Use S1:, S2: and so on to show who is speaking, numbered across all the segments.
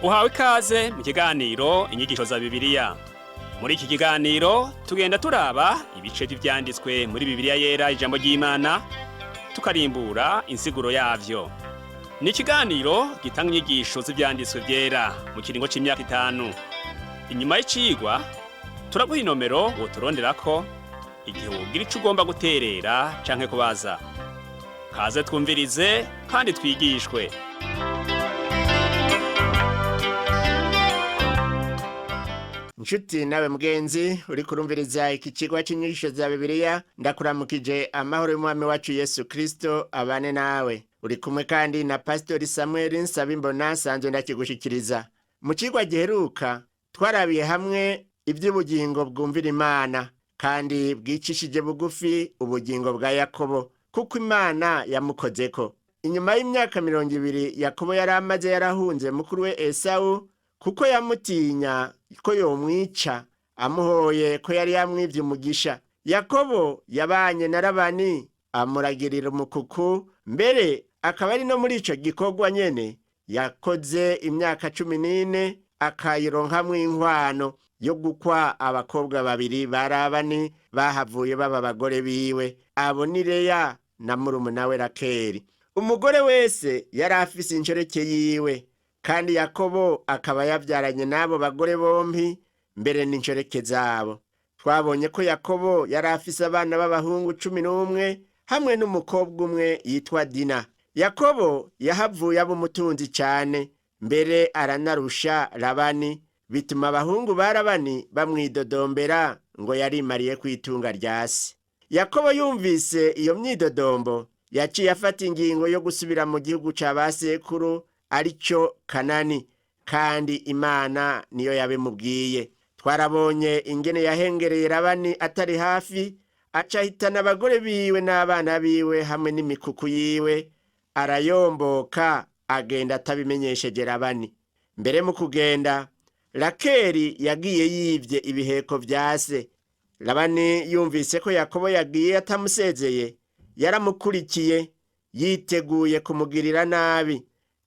S1: Uhawe ikaze mu kiganiro Inyigisho za Bibiliya. Muri iki kiganiro tugenda turaba ibice by'ivyanditswe muri Bibiliya Yera, ijambo ry'Imana, tukarimbura insiguro yavyo. Ni ikiganiro gitanga inyigisho z'ivyanditswe vyera mu kiringo c'imyaka 5. Inyuma y'icigwa turaguha inomero woturonderako igihe wogira ico ugomba guterera canke kubaza. Kaze twumvirize kandi twigishwe.
S2: Nshuti nawe mugenzi uri kurumviriza iki kigo cy'inyigisho za Bibiliya, ndakuramukije amahoro y'Umwami wacu Yesu Kristo abane nawe. Uri kumwe kandi na Pastori Samuel Nsabimbona, nsanzwe ndakigushikiriza. Mu kigwa giheruka twarabiye hamwe iby'ubugingo bwumvira Imana kandi bwicishije bugufi, ubugingo bwa Yakobo, kuko Imana yamukozeko. Inyuma y'imyaka 20 Yakobo yari amaze yarahunze mukuru we Esawu, kuko yamutinya ko yomwica amuhoye ko yari yamwivye umugisha. Yakobo yabanye na Labani, amuragirira umukuku, mbere akaba ari no muri ico gikorwa nyene yakoze imyaka 14, akayironkamwo inkwano yo gukwa abakobwa babiri ba Labani bahavuye baba abagore biwe. Abo ni Leya na murumuna we Rakeli. Umugore wese yari afise inshoreke yiwe, kandi Yakobo akaba yabyaranye n'abo bagore bombi, mbere n'inshoreke zabo. Twabonye ko Yakobo yari afise abana b'abahungu 11 hamwe n'umukobwa umwe yitwa Dina. Yakobo yahavuye aba umutunzi cyane, mbere aranarusha Labani, bituma abahungu ba Labani bamwidodombera ngo yarimariye ku itunga rya se. Yakobo yumvise iyo myidodombo, yaciye afata ingingo yo gusubira mu gihugu ca ba sekuru, aricyo Kanani, kandi Imana niyo yabimubwiye. Twarabonye ingene yahengereye Labani atari hafi, aca ahitana abagore biwe n'abana biwe hamwe n'imikuku yiwe, arayomboka agenda atabimenyesheje Labani. Mbere mu kugenda, Rakeli yagiye yivye ibiheko vya se. Labani yumvise ko Yakobo yagiye atamusezeye, yaramukurikiye yiteguye kumugirira nabi,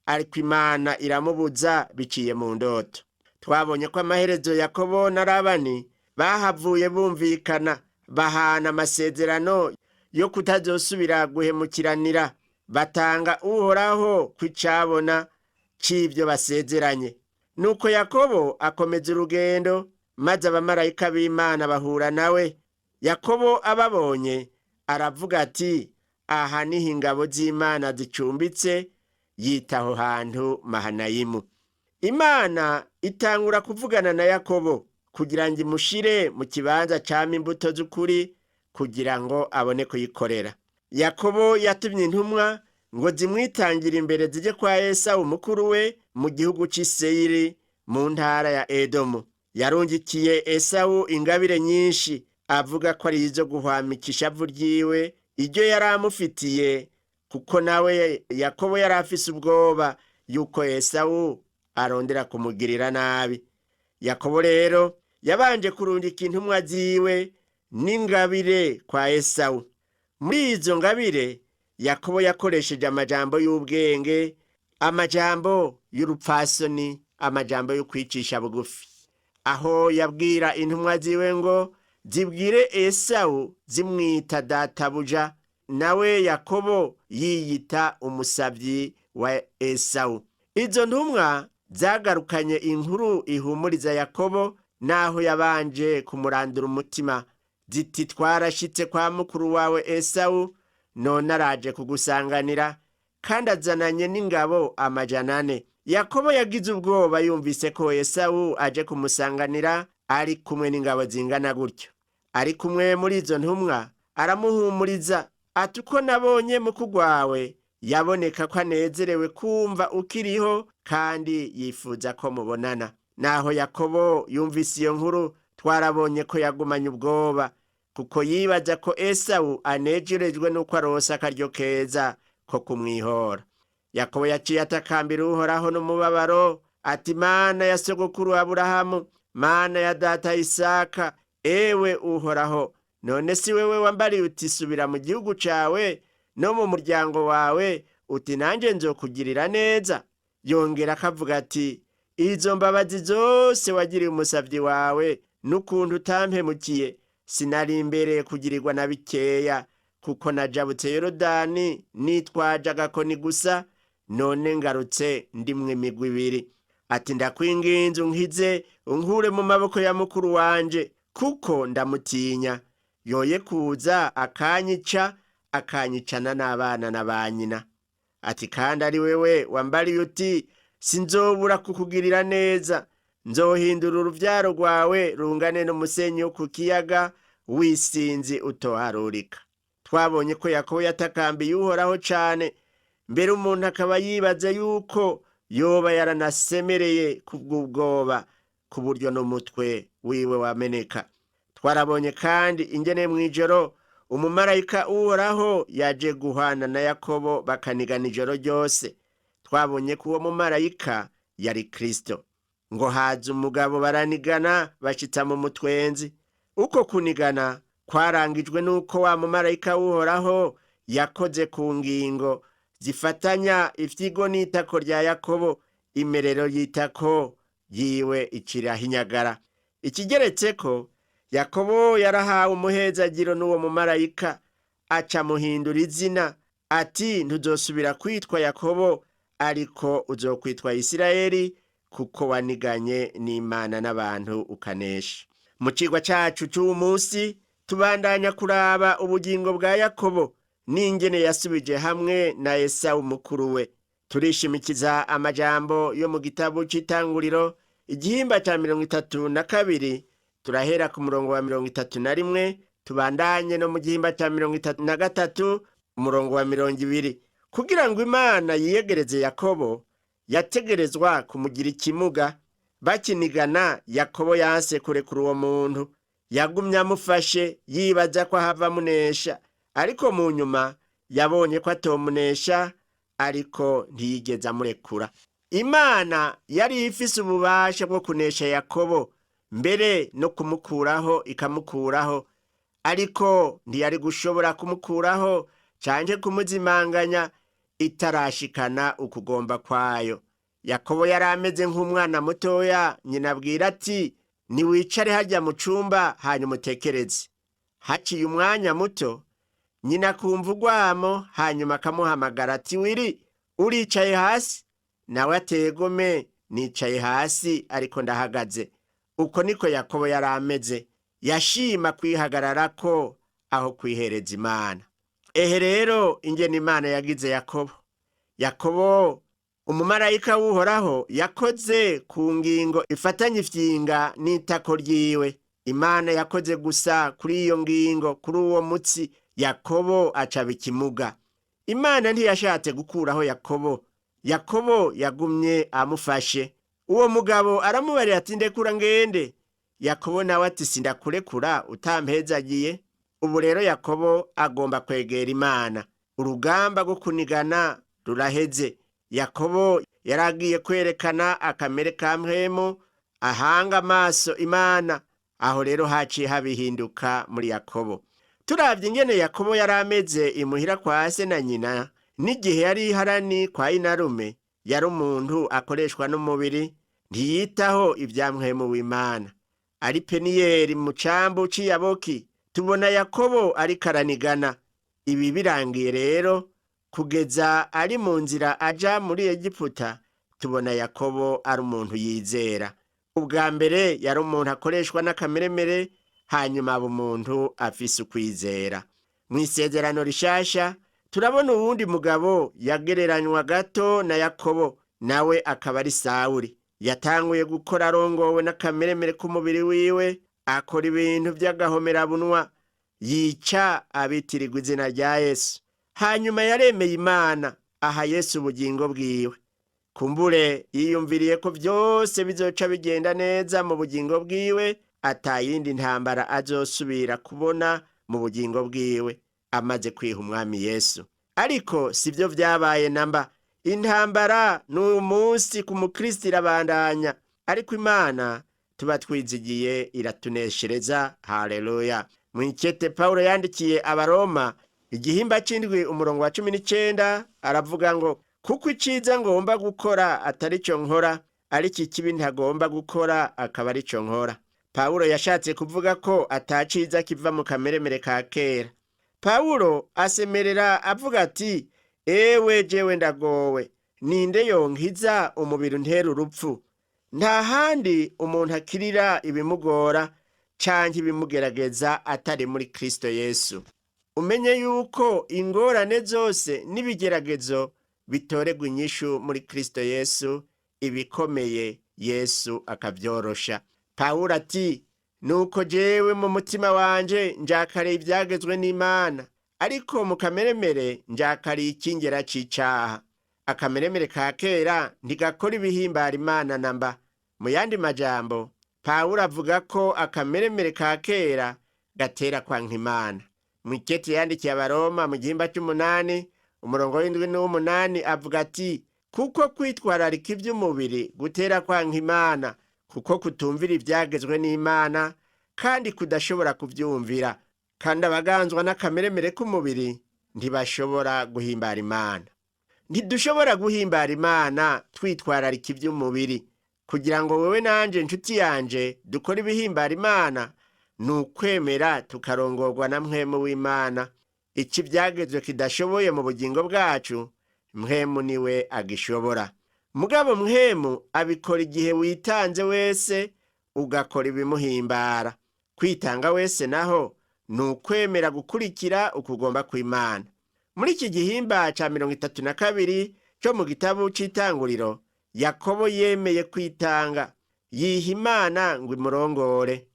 S2: ariko Imana iramubuza biciye mu ndoto. Twabonye ko amaherezo Yakobo na Labani bahavuye bumvikana, bahana amasezerano yo kutazosubira guhemukiranira, batanga Uhoraho kw'icabona c'ivyo basezeranye. Nuko Yakobo akomeza urugendo, maze abamarayika b'Imana bahura nawe. Yakobo ababonye aravuga ati: "Aha niho ingabo z'Imana zicumbitse." Yita aho hantu Mahanayimu. Imana itangura kuvugana na Yakobo kugira ngo imushire mu kibanza cama imbuto z'ukuri, kugira ngo abone kuyikorera. Yakobo yatumye intumwa ngo zimwitangire imbere zijye kwa Esawu mukuru we mu gihugu cy'i Seyiri mu ntara ya Edomu. Yarungikiye Esawu ingabire nyinshi, avuga ko ari izo guhwamika ishavu ryiwe iryo yari amufitiye, kuko nawe Yakobo yari afise ubwoba yuko Esawu arondera kumugirira nabi. Yakobo rero yabanje kurundika intumwa ziwe n'ingabire kwa Esawu. Muri izo ngabire Yakobo yakoresheje amajambo y'ubwenge, amajambo y'urupfasoni, amajambo yo kwicisha bugufi, aho yabwira intumwa ziwe ngo zibwire Esawu zimwita databuja, nawe Yakobo yiyita umusabyi wa Esawu. Izo ntumwa zagarukanye inkuru ihumuriza Yakobo, naho yabanje kumurandura umutima, ziti: "Twarashitse kwa mukuru wawe Esawu, none araje kugusanganira kandi azananye n'ingabo 400." Yakobo yagize ubwoba yumvise ko Esawu aje kumusanganira ari kumwe n'ingabo zingana gutyo. Ari kumwe muri izo ntumwa aramuhumuriza ati: "Uko nabonye mukuru wawe yaboneka ko anezerewe kumva ukiriho kandi yifuza ko mubonana." Naho Yakobo yumvise iyo nkuru, twarabonye ko yagumanye ubwoba, kuko yibaza ko Esawu anejerejwe n'uko aronse akaryo keza ko kumwihora. Yakobo yaciye atakambira Uhoraho n'umubabaro ati: "Mana ya sogokuru Aburahamu, Mana ya data Isaka, ewe Uhoraho, none si wewe wambariye uti: 'Subira mu gihugu cawe no mu muryango wawe,' uti: 'Nanjye nzokugirira neza?' Yongera akavuga ati Izo mbabazi zose wagiriye umusavyi wawe n'ukuntu utampemukiye, sinari imbereye kugirirwa na bikeya, kuko najabutse Yorodani nitwaje agakoni gusa, none ngarutse ndimwo imigwi ibiri. Ati: Ndakwinginze unkize, unkure mu maboko ya mukuru wanje, kuko ndamutinya, yoye kuza akanyica, akanyicana n'abana na ba nyina. Ati: Kandi ari wewe wambariye uti: Sinzobura kukugirira neza, nzohindura uruvyaro rwawe rungane n'umusenyi wo ku kiyaga w'isinzi utoharurika. Twabonye ko Yakobo yatakambiye Uhoraho cane, mbere umuntu akaba yibaza yuko yoba yaranasemereye kubw'ubwoba, ku buryo n'umutwe wiwe wameneka. Twarabonye kandi ingene mw'ijoro umumarayika Uhoraho yaje guhana na Yakobo, bakanigana ijoro ryose. Twabonye ko uwo mumarayika yari Kristo. Ngo haza umugabo baranigana bashitsa mu mutwenzi. Uko kunigana kwarangijwe n'uko wa mumarayika w'Uhoraho yakoze ku ngingo zifatanya ifyigo n'itako rya Yakobo, imerero y'itako yiwe ikirahinyagara. Ikigeretseko, Yakobo yarahawe umuhezagiro n'uwo mumarayika, aca muhindura izina, ati: Ntuzosubira kwitwa Yakobo, ariko uzokwitwa Isirayeli, kuko waniganye n'Imana n'abantu ukanesha. Mu cigwa cacu c'uwu munsi tubandanya kuraba ubugingo bwa Yakobo n'ingene yasubije hamwe na Esawu mukuru we. Turishimikiza amajambo yo mu gitabo c'Itanguriro, igihimba ca 32. Turahera ku murongo wa 31, tubandanye no mu gihimba ca 33, umurongo wa 20. Kugira ngo Imana yiyegereze Yakobo, yategerezwa kumugira ikimuga. Bakinigana, Yakobo yanse kurekura uwo muntu, yagumye amufashe yibaza ko ahava amunesha, ariko mu nyuma yabonye ko atomunesha, ariko ntiyigeze amurekura. Imana yari ifise ububasha bwo kunesha Yakobo, mbere no kumukuraho ikamukuraho, ariko ntiyari gushobora kumukuraho canke kumuzimanganya itarashikana ukugomba kwayo. Yakobo yari ameze nk'umwana mutoya nyina abwira ati: Niwicare hajya mu cumba hanyuma utekereze. Haciye umwanya muto, nyina akumva urwamo, hanyuma akamuhamagara ati: Wiri, uricaye hasi? Nawe ategome: Nicaye hasi, ariko ndahagaze. Uko niko Yakobo yari ameze, yashima kwihagararako aho kwihereza Imana. Ehe rero ingene Imana yagize Yakobo. Yakobo, umumarayika w'Uhoraho yakoze ku ngingo ifatanye ifyinga n'itako ryiwe. Imana yakoze gusa kuri iyo ngingo, kuri uwo mutsi, Yakobo acaba ikimuga. Imana ntiyashatse gukuraho Yakobo, Yakobo yagumye amufashe. Uwo mugabo aramubarira ati: Ndekura ngende. Yakobo nawe ati: Sindakurekura utampezagiye. Ubu rero Yakobo agomba kwegera Imana. Urugamba rwo kunigana ruraheze. Yakobo yaragiye kwerekana akamere ka mpwemu, ahanga amaso Imana. Aho rero haciye habihinduka muri Yakobo. Turavye ingene Yakobo yari ameze imuhira kwa se na nyina, n'igihe yari iharani kwa inarume, yari umuntu akoreshwa n'umubiri, ntiyitaho ibya mpwemu w'Imana. Ari Peniyeli mu cambu c'Iyaboki, tubona Yakobo ariko aranigana. Ibi birangiye rero, kugeza ari mu nzira aja muri Egiputa, tubona Yakobo ari umuntu yizera. Ubwa mbere yari umuntu akoreshwa n'akameremere, hanyuma aba umuntu afise ukwizera. Mu Isezerano Rishasha turabona uwundi mugabo yagereranywa gato na Yakobo, nawe akaba ari Sawuli. Yatanguye gukora arongowe n'akameremere k'umubiri wiwe, akora ibintu by'agahomerabunwa, yica abitirirwa izina rya Yesu. Hanyuma yaremeye Imana, aha Yesu ubugingo bwiwe. Kumbure yiyumviriye ko byose bizoca bigenda neza mu bugingo bwiwe, atayindi ntambara azosubira kubona mu bugingo bwiwe amaze kwiha Umwami Yesu. Ariko sibyo vyabaye namba. Intambara n'uyu munsi ku mukristo irabandanya, ariko Imana tuba twizigiye iratuneshereza. Haleluya! Mwikete Pawulo yandikiye Abaroma, igihimba c'indwi, umurongo wa 19, aravuga ngo: Kuko iciza ngomba gukora atari cyo nkora. Ariko ikibi ntagomba gukora akaba arico nkora. Pawulo yashatse kuvuga ko ataciza kiva mu kameremere ka kera. Pawulo asemerera avuga ati: "Ewe jewe ndagowe, ninde yonkiza umubiri untera urupfu?" Nta handi umuntu akirira ibimugora canke ibimugerageza atari muri Kristo Yesu. Umenye yuko ingorane zose n'ibigeragezo bitoregwa inyishu muri Kristo Yesu, ibikomeye Yesu akavyorosha. Pawulo ati: "Nuko jewe mu mutima wanje njakariye ivyagezwe n'Imana, ariko mu kameremere njakariye ikingera c'icaha." Akameremere ka kera ntigakora ibihimbara Imana namba. Mu yandi majambo, Pawulo avuga ko akameremere ka kera gatera kwanka Imana. Mw'ikete yandikiye Abaroma mu gihimba c'umunani, umurongo w'indwi n'uw'umunani, avuga ati: "Kuko kwitwararika ivy'umubiri gutera kwanka Imana, kuko kutumvira ivyagezwe n'Imana kandi kudashobora kuvyumvira, kandi abaganzwa n'akameremere k'umubiri ntibashobora guhimbara Imana." Ntidushobora guhimbara Imana twitwararika ivy'umubiri. Kugira ngo wewe nanje, nshuti yanje, dukore ibihimbara Imana, ni ukwemera tukarongorwa na Mpwemu w'Imana. Ico ivyagezwe kidashoboye mu bugingo bwacu, Mpwemu niwe agishobora. Mugabo Mpwemu abikora igihe witanze wese ugakora ibimuhimbara. Kwitanga wese naho ni ukwemera gukurikira ukugomba kw'Imana. Muri iki gihimba ca 32 co mu gitabo c'Itanguriro, Yakobo yemeye kwitanga, yiha Imana ngo imurongore.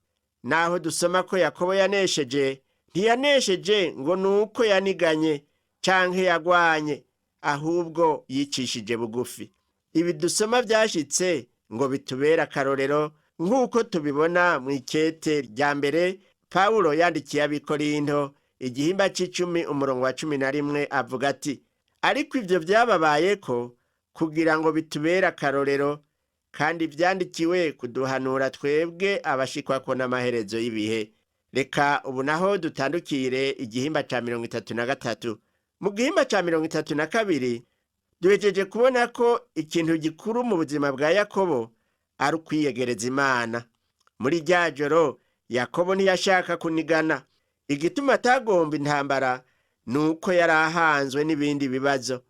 S2: Naho dusoma ko Yakobo yanesheje, ntiyanesheje ngo ni uko yaniganye canke yagwanye, ahubwo yicishije bugufi. Ibi dusoma vyashitse ngo bitubere akarorero, nk'uko tubibona mu ikete rya mbere Pawulo yandikiye Abikorinto, igihimba c'icumi, umurongo wa 11, avuga ati: "Ariko ivyo vyababayeko kugira ngo bitubere akarorero, kandi vyandikiwe kuduhanura twebwe abashikwako n'amaherezo y'ibihe." Reka ubu naho dutandukire igihimba ca 33. Mu gihimba ca 32 duhejeje kubona ko ikintu gikuru mu buzima bwa Yakobo ari ukwiyegereza Imana. Muri rya joro Yakobo ntiyashaka kunigana. Igituma atagomba intambara ni uko yari ahanzwe n'ibindi bibazo.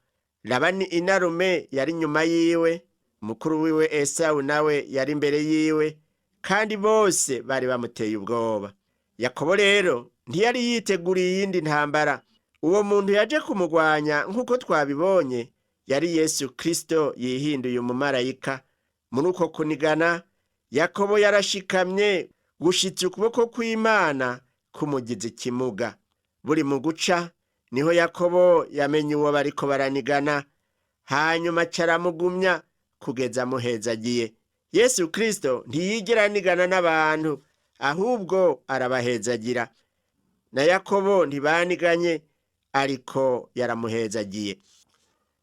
S2: Labani inarume yari inyuma yiwe, mukuru wiwe Esawu nawe yari imbere yiwe, kandi bose bari bamuteye ubwoba. Yakobo rero ntiyari yiteguriye iyindi ntambara. Uwo muntu yaje kumugwanya, nk'uko twabibonye, yari Yesu Kristo yihinduye umumarayika. Muri uko kunigana, Yakobo yarashikamye gushitsa ukuboko kw'Imana kumugize ikimuga. Buri mu guca niho Yakobo yamenye uwo bariko baranigana, hanyuma caramugumya kugeza amuhezagiye. Yesu Kristo ntiyigera anigana n'abantu, ahubwo arabahezagira. Na Yakobo ntibaniganye, ariko yaramuhezagiye.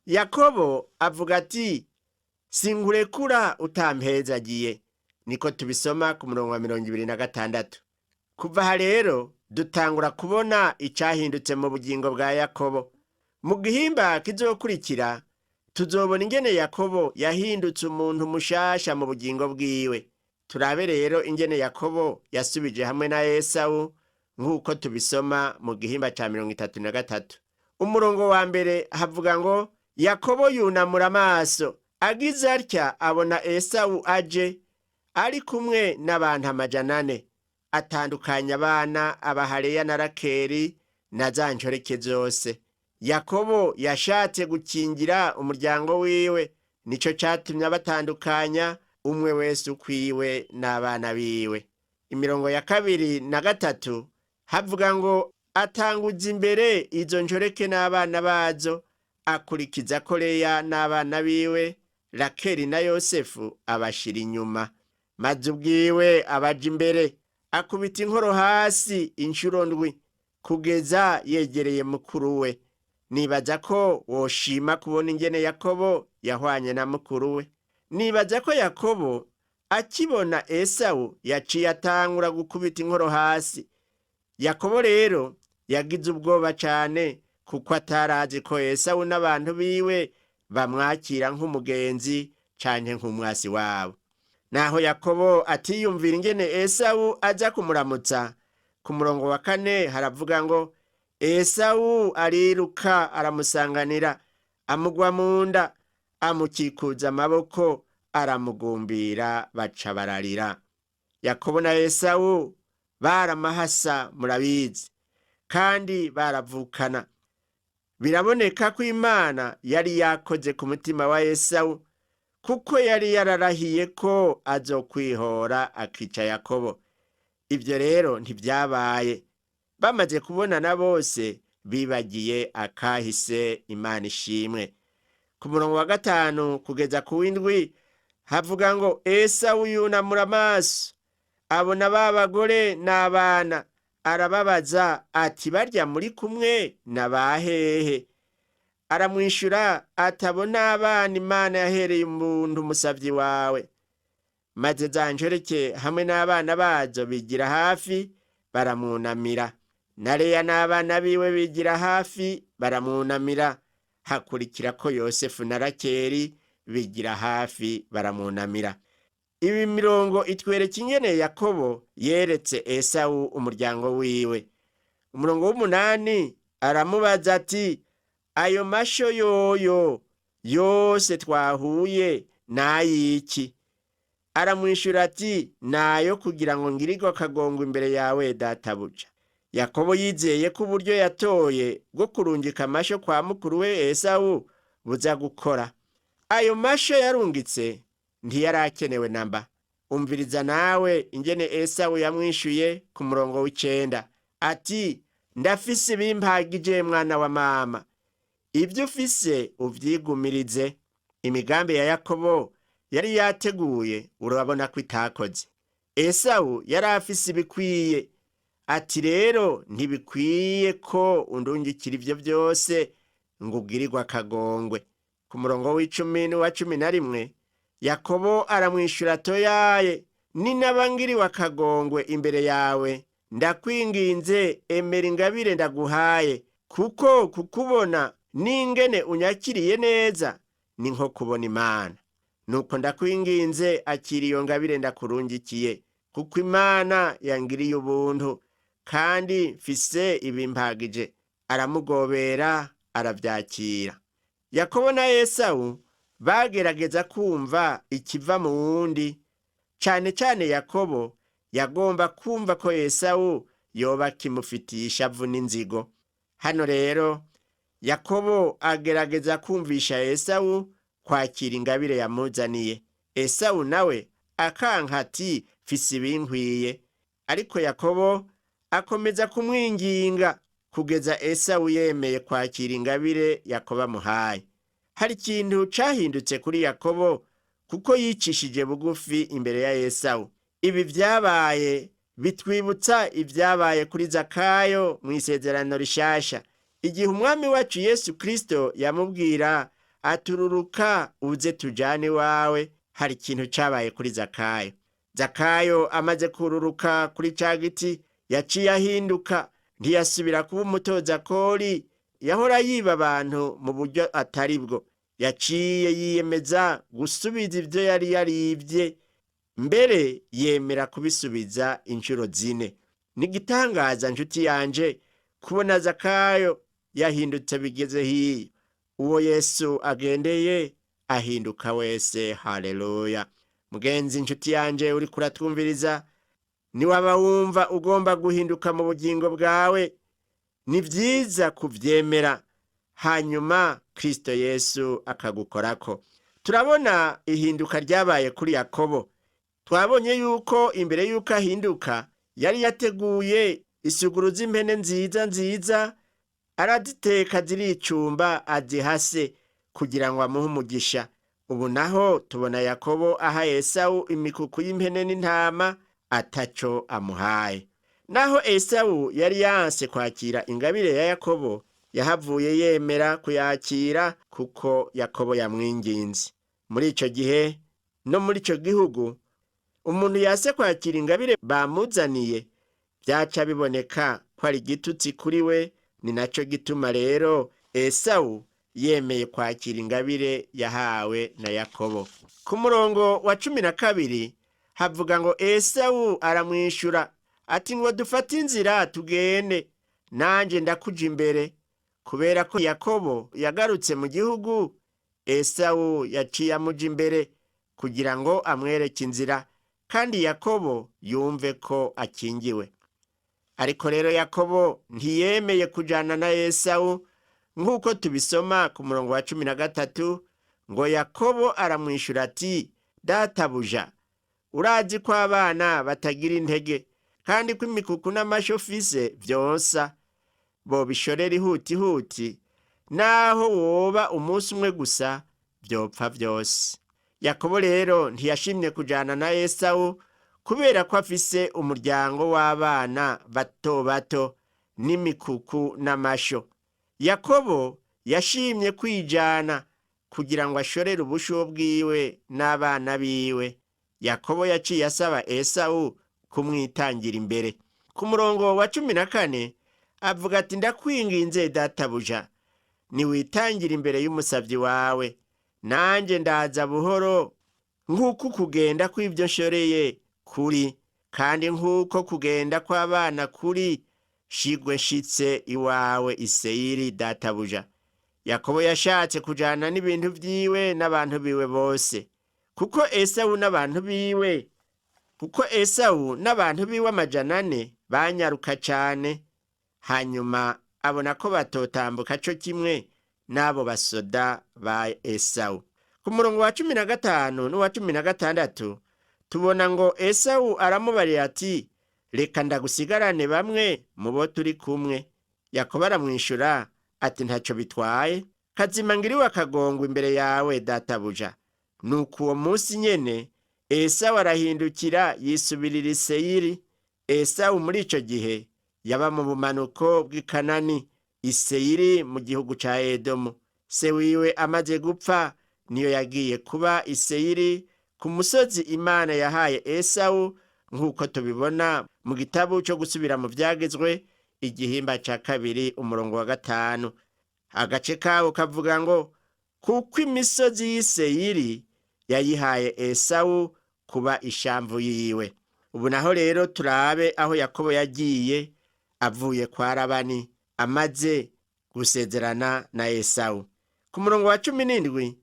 S2: Yakobo avuga ati: "Sinkurekura utampezagiye." Niko tubisoma ku murongo wa 26. Kuva aha rero dutangura kubona icyahindutse mu bugingo bwa Yakobo. Mu gihimba kizokurikira tuzobona ingene Yakobo yahindutse umuntu mushasha mu bugingo bwiwe. Turabe rero ingene Yakobo yasubije hamwe na Esawu, nk'uko tubisoma mu gihimba ca 33. Umurongo wa mbere havuga ngo: "Yakobo yunamura amaso, agize atya abona Esawu aje ari kumwe n'abantu 400. Atandukanya abana, abaha Leya na Rakeri na za nshoreke zose." Yakobo yashatse gukingira umuryango wiwe, nico catumye abatandukanya, umwe wese ukwiwe n'abana biwe. Imirongo ya kabiri na gatatu havuga ngo: "Atanguza imbere izo nshoreke n'abana bazo, akurikiza ko Leya n'abana biwe, Rakeli na Yosefu abashira inyuma. Maze ubwiwe abaja imbere, akubita inkoro hasi inshuro ndwi, kugeza yegereye mukuru we." Nibaza ko woshima kubona ingene Yakobo yahwanye na mukuru we. Nibaza ko Yakobo akibona Esawu yaciye atangura gukubita inkoro hasi. Yakobo rero yagize ubwoba cane, kuko atarazi ko Esawu n'abantu biwe bamwakira nk'umugenzi. canke nk'umwasi wabo. Naho Yakobo atiyumvira ingene Esawu aza kumuramutsa, ku murongo wa 4 haravuga ngo Esawu ariruka aramusanganira, amugwa mu nda, amukikuza amaboko, aramugumbira, baca bararira. Yakobo na Esawu baramahasa murabizi, kandi baravukana. Biraboneka ko Imana yari yakoze ku mutima wa Esawu, kuko yari yararahiye ko azokwihora akica Yakobo. Ibyo rero ntibyabaye. Bamaze kubonana bose bibagiye akahise. Imana ishimwe. Ku murongo wa 5 kugeza ku 7 havuga ngo Esawu yunamura amaso abona ba bagore n'abana, arababaza ati barya muri kumwe na bahehe? Aramwishyura atabona abana Imana yahereye umuntu umusavyi wawe. Maze za nshoreke hamwe n'abana bazo bigira hafi baramwunamira, na Leya n'abana biwe bigira hafi baramwunamira. Hakurikira ko Yosefu na Rakeli bigira hafi baramwunamira. Ibi mirongo itwereka ingene Yakobo yeretse Esawu umuryango wiwe. Umurongo w'8 aramubaza ati ayo masho yoyo yose twahuye nayiki? Aramwishyura ati nayo kugira ngo ngirirwe akagongo imbere yawe databuja. Yakobo yizeye ko uburyo yatoye bwo kurungika amasho kwa mukuru we Esawu buza gukora. Ayo masho yarungitse ntiyarakenewe namba. Umviriza nawe ingene Esawu yamwishuye ku murongo w'9 ati ndafise ibimpagije mwana wa mama, ibyo ufise uvyigumirize. Imigambi ya Yakobo yari yateguye urabona ko itakoze. Esawu yari afise ibikwiye, ati rero ntibikwiye ko undungikira ivyo byose ngo ubwirirwe akagongwe. Ku murongo w'10 n'uwa 11 Yakobo aramwishyura atoyaye, ninabangiriwe akagongwe imbere yawe, ndakwinginze emera ingabire ndaguhaye, kuko kukubona n'ingene unyakiriye neza ni nko kubona Imana. Nuko ndakwinginze akira iyo ngabire ndakurungikiye, kuko Imana yangiriye ubuntu kandi mfise ibimpagije. Aramugobera aravyakira. Yakobo na Esawu bagerageza kumva ikiva mu wundi. Cane cane Yakobo yagomba kumva ko Esawu yoba kimufitiye ishavu n'inzigo. Hano rero Yakobo agerageza kumvisha Esawu kwakira ingabire yamuzaniye. Esawu nawe akanka ati mfise ibinkwiye. Ariko Yakobo akomeza kumwinginga kugeza Esawu yemeye kwakira ingabire Yakobo amuhaye. Hari ikintu cahindutse kuri Yakobo kuko yicishije bugufi imbere ya Esawu. Ibi vyabaye bitwibutsa ibyabaye kuri Zakayo mu isezerano rishasha, igihe umwami wacu Yesu Kristo yamubwira atururuka uze tujane iwawe. Hari ikintu cabaye kuri Zakayo. Zakayo amaze kururuka kuri ca giti yaciye ahinduka, ntiyasubira kuba umutoza kori yahora yiba abantu mu buryo atari bwo. Yaciye yiyemeza gusubiza ibyo yari yaribye, mbere yemera kubisubiza inshuro 4. Ni igitangaza nshuti yanje kubona Zakayo yahindutse bigeze hiyo. Uwo Yesu agendeye ahinduka wese. Haleluya! Mugenzi nshuti yanje uri kuratwumviriza, niwaba wumva ugomba guhinduka mu bugingo bwawe, ni vyiza kuvyemera, hanyuma Kristo Yesu akagukorako. Turabona ihinduka ryabaye kuri Yakobo. Twabonye yuko imbere yuko ahinduka yari yateguye isuguru z'impene nziza nziza, araziteka ziricumba azihase kugira ngo amuhe umugisha. Ubu naho tubona Yakobo aha Esawu imikuku y'impene n'intama ataco amuhaye. Naho Esawu yari yanse kwakira ingabire ya Yakobo, yahavuye yemera kuyakira kuko Yakobo yamwinginze. Muri ico gihe no muri ico gihugu, umuntu yase kwakira ingabire bamuzaniye byaca biboneka ko ari igitutsi kuri we. Ni naco gituma rero Esawu Yemeye kwakira ingabire yahawe na Yakobo. Ku murongo wa 12 havuga ngo: "Esawu aramwishyura ati: 'Ngo dufate inzira tugende, nanjye ndakuja imbere.'" Kubera ko Yakobo yagarutse mu gihugu, Esawu yaciye amuja imbere kugira ngo amwereke inzira, kandi Yakobo yumve ko akingiwe. Ariko rero Yakobo ntiyemeye kujana na Esawu, nk'uko tubisoma ku murongo wa 13 ngo: "Yakobo aramwishyura ati: 'Databuja, urazi ko abana batagira intege, kandi ko imikuku n'amashofise vyonsa bobishorera ihutihuti, naho woba umunsi umwe gusa vyopfa vyose.'" Yakobo rero ntiyashimye kujana na Esawu kubera ko afise umuryango w'abana bato bato n'imikuku n'amasho. Yakobo yashimye kwijana kugira ngo ashorere ubusho bwiwe n'abana biwe. Yakobo yaciye asaba Esawu kumwitangira imbere. Ku murongo wa 14 avuga ati: "Ndakwinginze databuja, niwitangira imbere y'umusabyi wawe, nanjye ndaza buhoro nk'uko kugenda kw'ibyo nshoreye kuri, kandi nk'uko kugenda kw'abana kuri, shigwe nshitse iwawe Iseyiri, databuja." Yakobo yashatse kujana n'ibintu vyiwe n'abantu biwe bose, kuko Esawu n'abantu biwe 400 banyaruka cane. Hanyuma abona ko batotambuka co kimwe n'abo basoda ba Esawu. Ku murongo wa 15 n'uwa 16 tubona ngo: "Esawu aramubarira ati: 'Reka ndagusigarane bamwe mu bo turi kumwe.' Yakobo aramwishyura ati: 'Ntacyo bitwaye, kazima ngiriwe akagongwa imbere yawe, databuja.' Nuko uwo munsi nyene Esawu arahindukira yisubirira Iseyiri. Esawu muri ico gihe yaba mu bumanuko bw'Ikanani, Iseyiri mu gihugu ca Edomu. Se wiwe amaze gupfa niyo yagiye kuba Iseyiri, ku musozi Imana yahaye Esawu, nk'uko tubibona mu gitabo cyo gusubira mu vyagezwe, igihimba ca 2, umurongo wa 5. Agace kawo kavuga ngo: "Kuko imisozi y'Iseyiri yayihaye Esawu kuba ishamvu yiwe." Ubu naho rero turabe aho Yakobo yagiye avuye kwa Labani amaze gusezerana na Esawu. Ku murongo wa 17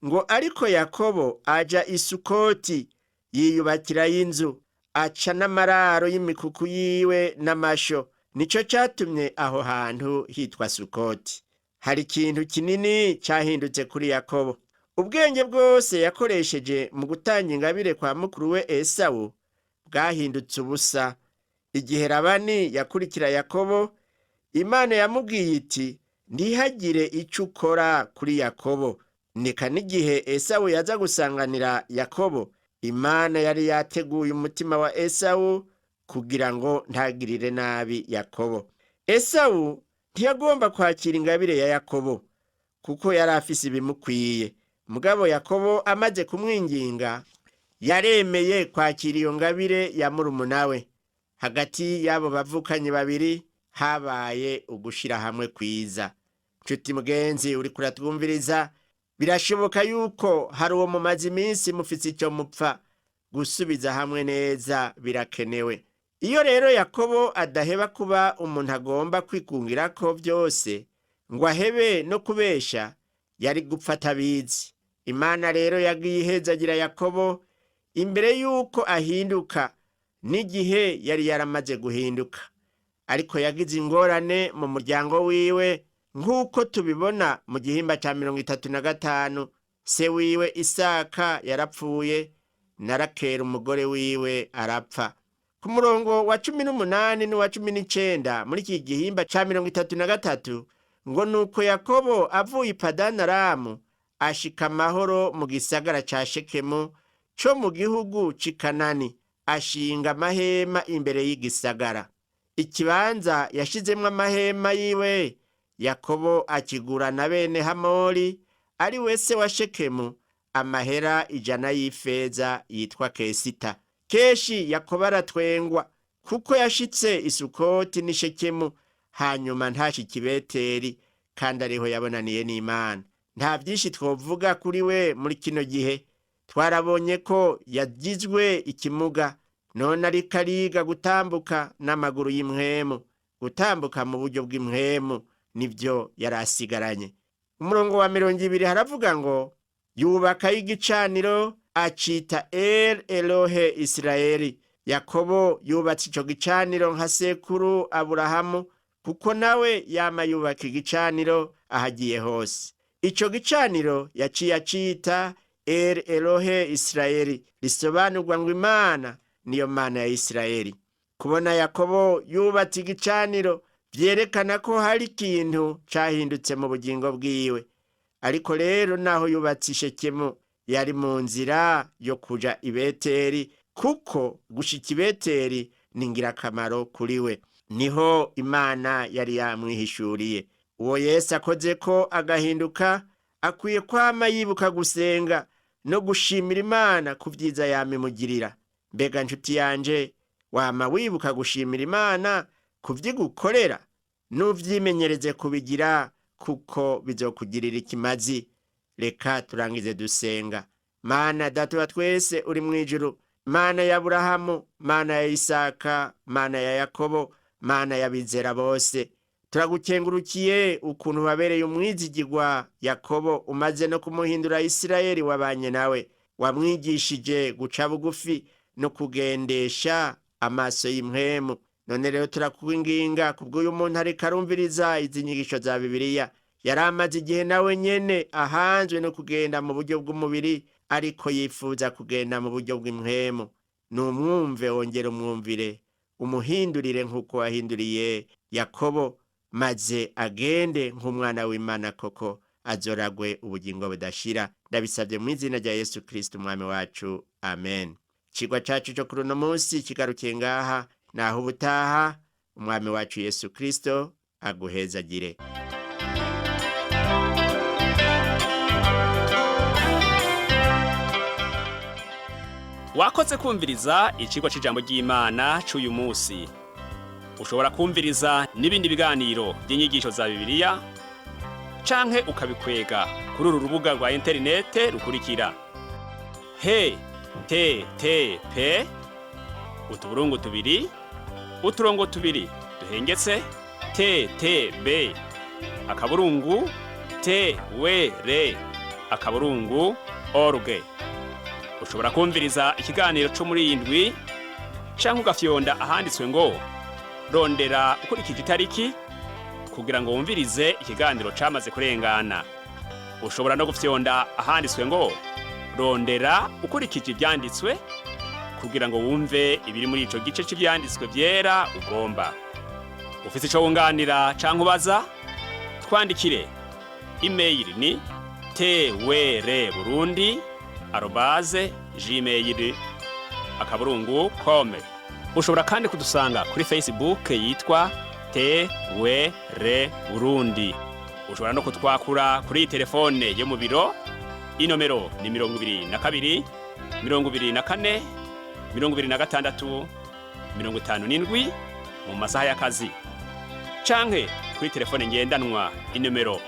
S2: ngo: "Ariko Yakobo aja Isukoti, yiyubakirayo inzu, aca n'amararo y'imikuku yiwe n'amasho. Nico catumye aho hantu hitwa Sukoti." Hari ikintu kinini cyahindutse kuri Yakobo. Ubwenge bwose yakoresheje mu gutanga ingabire kwa mukuru we Esawu bwahindutse ubusa igihe Labani yakurikira Yakobo. Imana yamubwiye iti: "Ntihagire icyo ukora kuri Yakobo." Nika n'igihe Esawu yaza gusanganira Yakobo, Imana yari yateguye umutima wa Esawu kugira ngo ntagirire nabi Yakobo. Esawu ntiyagomba kwakira ingabire ya Yakobo kuko yari afise ibimukwiye. Mugabo Yakobo amaze kumwinginga, yaremeye kwakira iyo ngabire ya murumuna we. Hagati y'abo bavukanyi babiri habaye ugushira hamwe kwiza. Nshuti mugenzi uri kuratwumviriza, birashoboka yuko hari uwo mumaze iminsi mufise icyo mupfa. Gusubiza hamwe neza birakenewe. Iyo rero Yakobo adaheba kuba umuntu agomba kwikungira ko byose, ngo ahebe no kubesha, yari gupfa atabizi. Imana rero yagiye ihezagira Yakobo imbere y'uko ahinduka n'igihe yari yaramaze guhinduka. Ariko yagize ingorane mu muryango wiwe, nk'uko tubibona mu gihimba cya 35. Se wiwe Isaka yarapfuye, na Rakera umugore wiwe arapfa. Ku murongo wa 18 n'uwa 19 muri iki gihimba cya 33 ngo: "Nuko Yakobo avuye i Padanaramu ashika amahoro mu gisagara ca Shekemu co mu gihugu c'i Kanani, ashinga amahema imbere y'igisagara. Ikibanza yashizemwo amahema yiwe, Yakobo akigura na bene Hamori, ari we se wa Shekemu, amahera 100 y'ifeza yitwa kesita. Keshi Yakobo aratwengwa kuko yashitse Isukoti n'i Shekemu, hanyuma ntashike i Beteli." Kandi ariho yabonaniye n'Imana. Nta byinshi twovuga kuri we muri kino gihe. Twarabonye ko yagizwe ikimuga, none ariko ariga gutambuka n'amaguru y'impwemu. Gutambuka mu buryo bw'impwemu nibyo yari asigaranye. Umurongo wa 20 haravuga ngo yubakayo igicaniro acita El Elohe Isirayeli. Yakobo yubatse ico gicaniro nka sekuru Aburahamu, kuko nawe yama yubaka igicaniro ahagiye hose. Ico gicaniro yaciye acita El Elohe Isirayeli, risobanurwa ngo Imana niyo Mana ya Isirayeli. Kubona Yakobo yubatse igicaniro vyerekana ko hari ikintu cahindutse mu bugingo bwiwe. Ariko rero naho yubatse Ishekemu, yari mu nzira yo kuja i Beteli, kuko gushika i Beteli ni ingirakamaro kuri we. Niho Imana yari yamwihishuriye. Uwo Yesu akoze ko agahinduka, akwiye kwama yibuka gusenga no gushimira Imana ku vyiza yamimugirira. Mbega nshuti yanje, wama wibuka gushimira Imana ku vyigukorera? Nuvyimenyereze kubigira, kuko bizokugirira ikimazi. Reka turangize dusenga. Mana Data wa twese uri mw'ijuru, Mana ya Aburahamu, Mana ya Isaka, Mana ya Yakobo, Mana y'abizera bose, turagukengurukiye ukuntu wabereye umwizigirwa Yakobo, umaze no kumuhindura Isirayeli wabanye nawe. Wamwigishije guca bugufi no kugendesha amaso y'impwemu. None rero turakwinginga kubw'uyu muntu ariko arumviriza izi nyigisho za Bibiliya. Yari amaze igihe nawe nyene ahanzwe no kugenda mu buryo bw'umubiri, ariko yifuza kugenda mu buryo bw'impwemu. Numwumve, wongere umwumvire, umuhindurire nk'uko wahinduriye Yakobo, maze agende nk'umwana w'Imana koko, azoragwe ubugingo budashira. Ndabisabye mu izina rya Yesu Kristo umwami wacu, amen. Ikigwa cacu cyo kuri uno munsi kigarukiye ngaha. Naho ubutaha, umwami wacu Yesu Kristo aguhezagire.
S1: Wakoze kumviriza icigwa c'ijambo ry'Imana c'uyu munsi. Ushobora kumviriza n'ibindi biganiro by'inyigisho za Bibiliya canke ukabikwega kuri uru rubuga rwa interinete rukurikira: he t t p utuburungu tubiri uturongo tubiri duhengetse t t b akaburungu t w r akaburungu org. Ushobora kumviriza ikiganiro cyo muri iyi ndwi canke ugafyonda ahanditswe ngo rondera ukurikije itariki kugira ngo wumvirize ikiganiro camaze kurengana. Ushobora no gufyonda ahanditswe ngo rondera ukurikije ivyanditswe kugira ngo wumve ibiri muri ico gice c'ivyanditswe vyera ugomba. Ufise ico wunganira canke ubaza, twandikire. Email ni twr burundi arobase gmail akaburungu com. Ushobora kandi kudusanga kuri Facebook yitwa TWR Burundi. Ushobora no kutwakura kuri iyi telefone yo mu biro. Inomero ni 22 24 26 57 mu masaha y'akazi, canke kuri telefone ngendanwa inomero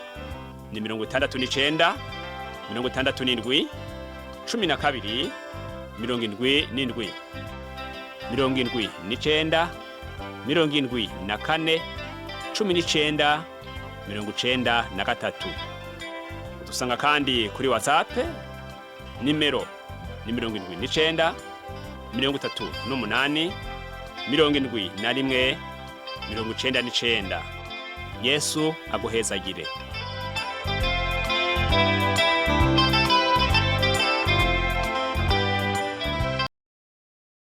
S1: ni 69 67 12 77 79 74 19 93. Dusanga kandi kuri WhatsApp, nimero ni 79 38 71 99. Yesu aguhezagire.